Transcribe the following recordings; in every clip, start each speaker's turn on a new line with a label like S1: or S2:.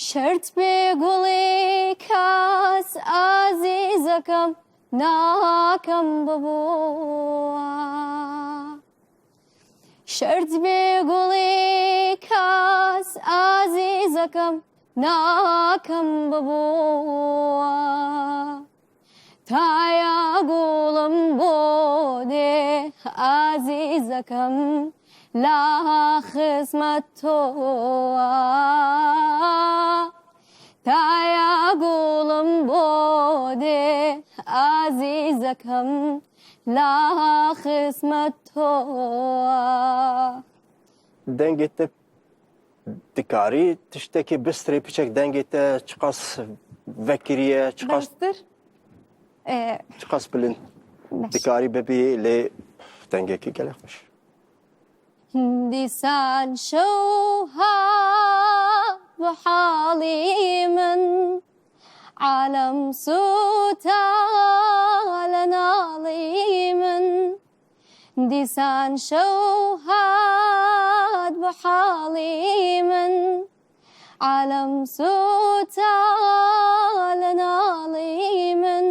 S1: شەرت بێ گوڵی کاس ئازیزەکەم ناکەم ببووە. شەرت بێ گوڵی کاس ئازیزەکەم ناکەم ببووە. تایا گوڵم بۆ دێ ئازیزەکەم لا خزمەت تۆوە. تایا گوڵم بۆ دێ ئازیزەکەم لا خزمەت تۆوە.
S2: دەنگێ te dikarî tiştekî bistrê piçek dengê te çiqas vekiriye çiqas
S1: Berztir?
S2: çiqas bilind dikarî bibî lê dengekî gelek xweş.
S1: دیسان شەو هات بە حاڵی من عالەم سووتا لە ناڵی من دیسان شەو هات بە حاڵی من عالەم سووتا لە ناڵی من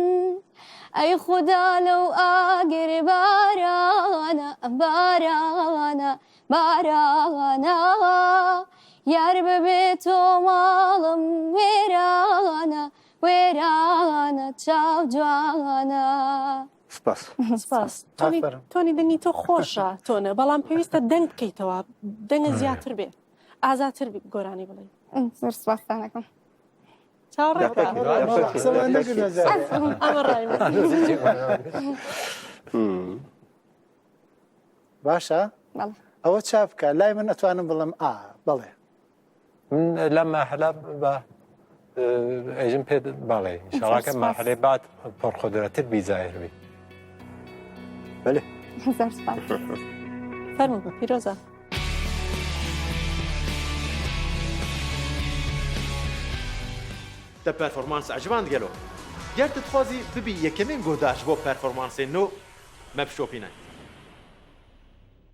S1: ئەی خودا لەو ئاگر بارانە بارانە بارانە یار ببێ تۆ ماڵم وێرانە وێرانە چاو جوانە.
S2: سپاس.
S3: سپاس. تۆنی
S4: ئافەرم.
S3: تۆنی دەنگی تۆ خۆشە تۆنە بەڵام پێویستە دەنگ بکەیتەوە دەنگە زیاتر بێ ئازاتر بی گۆرانی بڵێ.
S1: زۆر سپاستان ئەکەم.
S3: چاوەڕێ بکە.
S4: قسەمان نەکرد لە جارێ.
S3: ئەمە ڕای من.
S4: باشە
S1: بەڵێ.
S4: ئەوە چا بکە لای من ئەتوانم بڵێم ئا بەڵێ.
S5: من لەم مەرحەلە بە ئێژم پێ بەڵێ ئینشاڵڵا کە
S1: سپاس.
S5: مەرحەلەی بعد پڕقودرەتر بی زاهر بی.
S2: بەلێ.
S1: زۆر سپاس.
S3: فەرموو پیرۆزە.
S6: Te performans eciband gelo? Ger tu dixwazî bibî yekemîn guhdar ji bo performansên nû, me bişopîne.